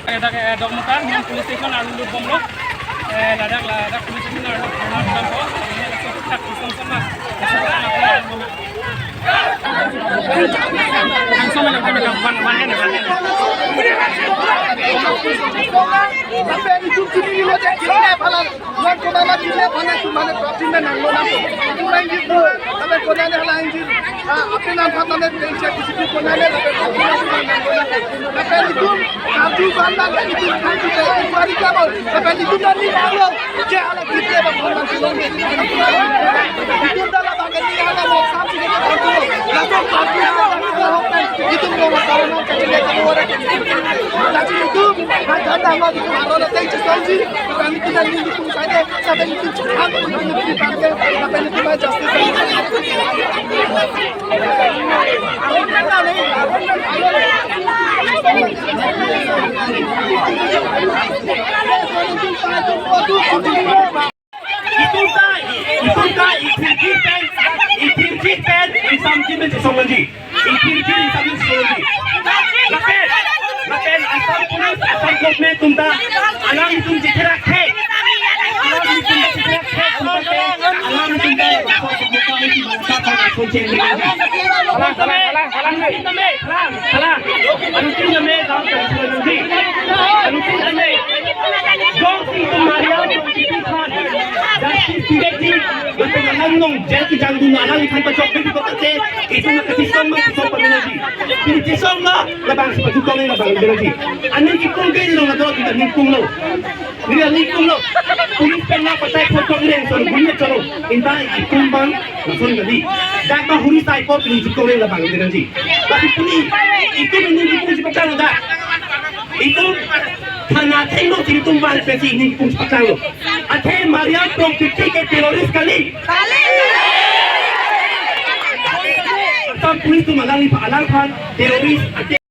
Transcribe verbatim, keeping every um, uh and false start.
Ladak, eh, Dongmukak, non police station arlo lut bomlo. Eh, ladak, ladak police station arlo lut bomlo. Lapen itum chini lo je kidnap hala, non kona ma kidnap hala itum mane prapti me nanglo nang. Itum main jit lo, lapen kona ne hala injir. Ah, apin an phat mane tenche kisi kona ne lapen prapti me nanglo nang. Lapen itum karju ban ban itum kan tu inquiry ka bol. Lapen itum dan ni nanglo. Je hala kidnap ba phone nang tulong. Itum dan la bang ni hala mo sam si ke bang tulong. Laso prapti hala nang tulong. Itum dong kawan nang kacil ya kawan. Laso itum, nang kan nang lo itum aro na tenche sanji. Lapen itum dan ni itum saja. Lapen itum chukang itum itum itum itum itum justice. Itum ta, itum ta, ithirji pen, ithirji pen, isamji pen chesong lagi. Ithirji pen isamji pen chesong lagi. Lapen, lapen Assam Police, Assam Government atum ta, alanglitum chethera khek. Alanglitum chethera khek atum ta, alanglitum ta, Halang, halang, halang, halang, halang. Halang, halang. Anutin name, halang, halang. Anutin name. Jongsi itum Mariam Rongpipi aphan justice pidetji, lapen alang along jail kejang dun, alang aphan pachok pidi kote, itum nang kachisong ma, chisong pamenaji. Pini chisong ma, labang si pachukong, labang pamenaji. Aning kipung ke nong ador kita ningkung lo. Neli ningkung lo. Police pen nangpatai photo nang son guni cholo. Inta itum bang lason kali. Dak ba huri sai ko pini chukong labang pamenaji. Tapi pini itum ini itum si pachang dak. Itum thana thengno si itum bang pensi ini itum si pachanglo. Athe Mariam Rongpipi ke terrorist kali. Assam Police atum alang, alang aphan terrorist.